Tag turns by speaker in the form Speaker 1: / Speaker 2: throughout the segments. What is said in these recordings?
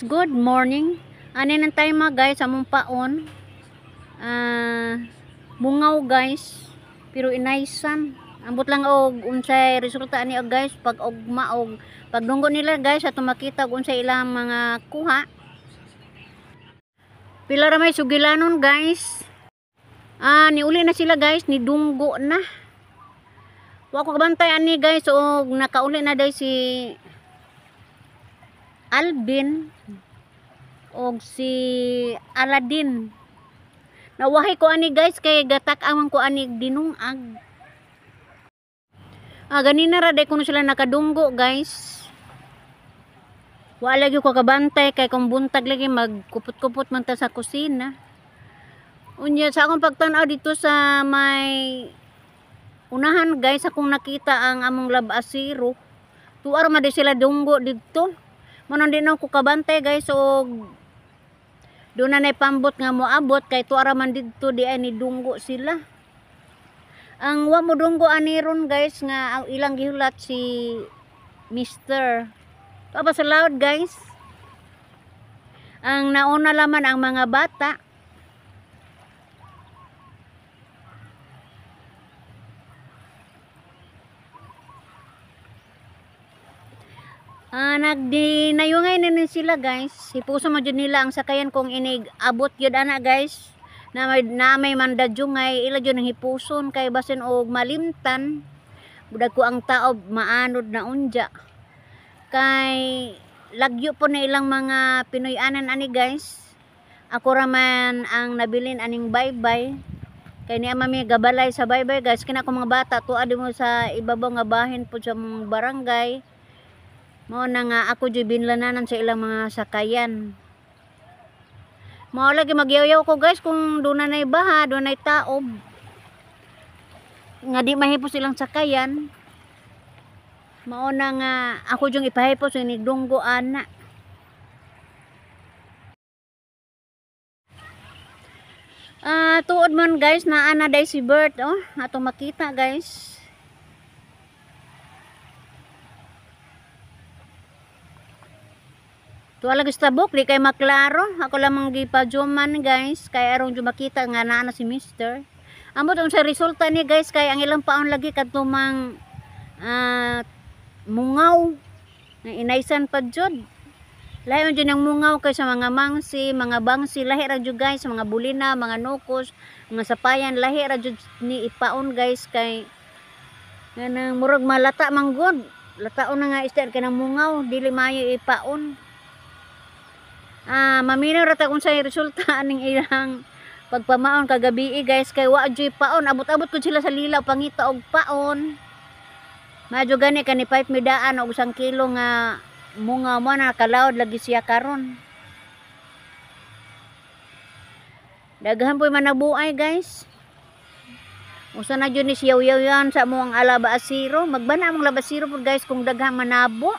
Speaker 1: Guys, good morning. Ani nang tayo mga guys, among paon. Mungaw guys, pero inaysan. Ambot lang og unsay resulta ani og guys pag ugma og pagdunggo nila guys ato makita og unsay ilang mga kuha. Pila ra may sugilanon guys. Niuli na sila guys, nidunggo na. Wa ko kabantay ani guys og nakauli na day si Alvin og si Aladdin. Nawahi ko ani guys kay gatak-awan ko ani dinungag. Ganina ra day kuno sila nakadunggo guys. Wa lagi ko kabantay kay kung buntag lagi magkupot-kupot man ta sa kusina. Unya sa akong pagtan-aw dito sa may unahan guys, akong nakita ang among labasiro. Tuar man di sila dunggo didto. Manong di na ko kabantay guys og doon na pambot nga moabot kay tuara man didto di ay ni dunggo sila. Ang wa mo dunggo ani ron guys nga ang ilang gihulat si Mister. Tuwa pa sa loud guys. Ang nauna laman ang mga bata. Nagdinayungay na ni sila guys. Hipuso mo jud nila ang sakayan kung inig abot yun ana guys. Na may mandadyungay ila jud ang hipuson kay basin og malimtan. Budag ko ang taob maanod na unja. Kay lagyo po na ilang mga Pinoy-anan ani guys. Ako raman ang nabilin aning baybay. Kay niya mami gabalay sa baybay guys. Kina ko mga bata tuwa di mo sa ibabaw nga bahin po sa mong barangay. Mao na nga ako jud binlananan sa ilang mga sakayan. Mao lagi magyaw-yaw ko guys kung doon na baha, doon na taob. Nga di mahipos ilang sakayan. Mao na nga ako jud ipahipos ini dunggo ana. Tuod man guys na ana day si Bert oh, atong makita guys. Tuwa lagi sa tabok, di kay maklaro. Ako lamang gipajuman guys, kay aron jud makita nga naa na si Mister. Amot ang sa resulta ni guys kay ang ilang paon lagi kadtumang mungaw nga inaysan pa jud. Lahi man jud ang mungaw kay sa mga mangsi, mga bangsi, lahi ra jud guys sa mga bulina, mga nukos, mga sapayan, lahi ra jud ni ipaon guys kay kanang murag malata man gud. Lataon na nga isda kanang mungaw, dili maayo ipaon. Maminaw ra ta kung sa resulta aning ilang pagpamaon kagabi guys kay wa jud paon, abot-abot ko sila sa lilaw pangita og paon. Madyo gani kani pipe midaan og 1 kilo nga munga mo na kalawod lagi siya karon. Daghan po'y manabuay guys. Usa na jud ni siyaw-yaw sa among alabasiro. Magbana among labasiro pud guys kung daghang manabo.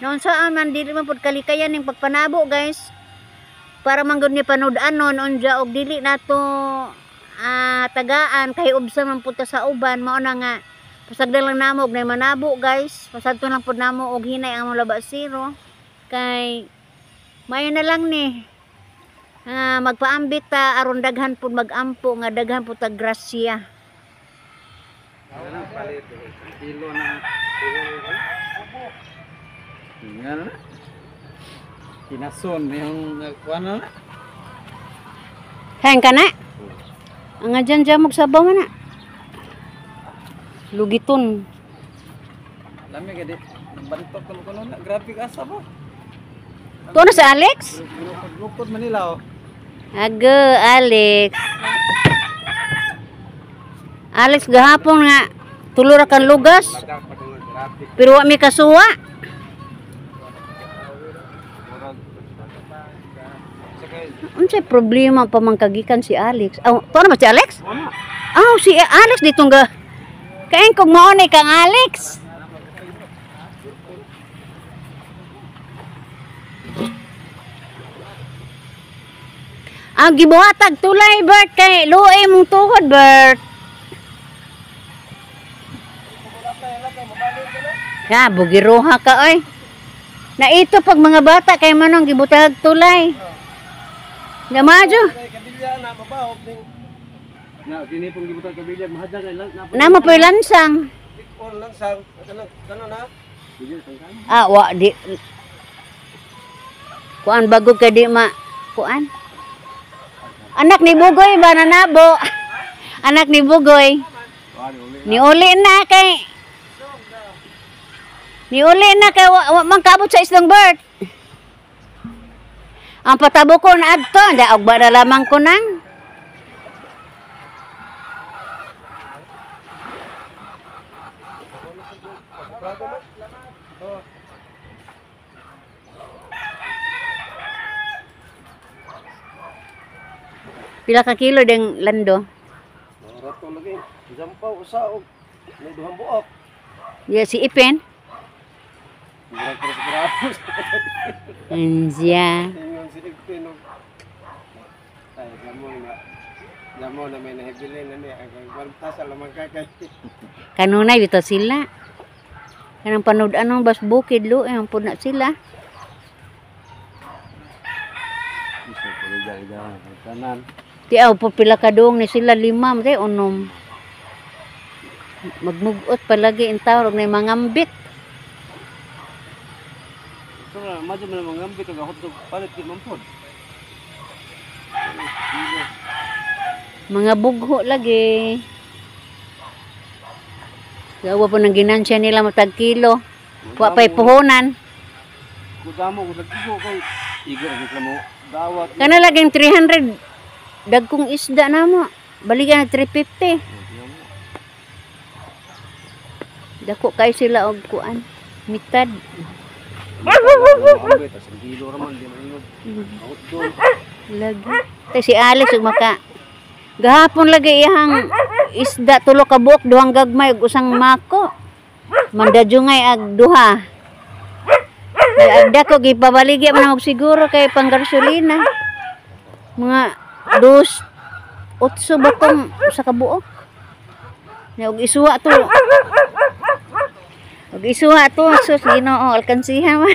Speaker 1: Noon saan man dili man pud kalikayan ning pagpanabo guys. Para man gud ni panud-anon unja og dili nato tagaan kay ubsa man pud ta sa uban, mao na nga pasagdan lang namo og nay manabo guys. Pasagto lang pud namo og hinay ang among labasiro kay mayo na lang ni magpaambit ta aron daghan pud magampo nga daghan pud ta grasya.
Speaker 2: Nga na. Kinason yung kuan na.
Speaker 1: Hain ka na. Ang adyan dyan magsabaw na. Lugiton.
Speaker 2: Lami ka di. Bantok ko na. Grabe ka asa ba?
Speaker 1: Tuwa na si Alex?
Speaker 2: Lukod Manila oh.
Speaker 1: Ago, Alex. Alex gahapon nga tulo ra kang lugas. Pero wa mi kasuwa. Unsay problema pa man kagikan si Alex? Aw, tuwa na ba si Alex? Aw, si Alex dito nga. Kain kog mao ni kang Alex. Ang gibuhatag tulay Bert kay luoy mong tuhod Bert. Ya, bugiroha ka oy. Naito pag mga bata kay manong gibutag tulay. Gamajo.
Speaker 3: Kabilya na mabahog ning
Speaker 2: Na kini pong gibutang kabilya mahadlang kay lang na.
Speaker 1: Namo po'y lansang.
Speaker 3: on lang sang kana kana na.
Speaker 1: Ah, wa di. Kuan bago kay di ma kuan. Anak ni Bugoy ba nanabo? Anak ni Bugoy. Niuli na kay Niuli na kay wa man kaabot sa islang bird. Ang patabo ko na adto, daog ba na lamang ko nang? Pila ka kilo ding lando?
Speaker 3: Rato lagi. Jampaw usa og may duhang buok.
Speaker 1: Ya si Ipin.
Speaker 3: Murag pero sa grabo.
Speaker 1: Anja.
Speaker 3: Ingon si Ipin og ay jamo na. Jamo na may nahibili na niya ang kwarta sa lamang kakay.
Speaker 1: Kanunay bitaw sila. Kanang panud anong bas bukid lo ang pud na sila. Ti aw po pila ka dong ni sila lima man unom. Magmugot palagi in tawo og nay mangambit.
Speaker 2: So na madyo man ang mangambit og hotdog palit di man pod.
Speaker 1: Mga bugho lagi. Gawa po ng ginansya nila matag kilo. Wa pa'y puhunan.
Speaker 2: Kudamo ko nagkigo kay igo ang reklamo dawat.
Speaker 1: Kana laging 300 dagkong isda na mo. Balikan na 350. Dako kay sila og kuan. Mitad. Lagi. Tay si Alex ug maka gahapon lagi iyang isda tulo ka buok, duhang gagmay ug usang mako. Mandadjungay ag duha. Agda ko gipabaligya man og siguro kay panggasolina. Mga dos otso ba tong usa ka buok. Nya og isuwa to. Og isuwa to sus Ginoo alkansiha man.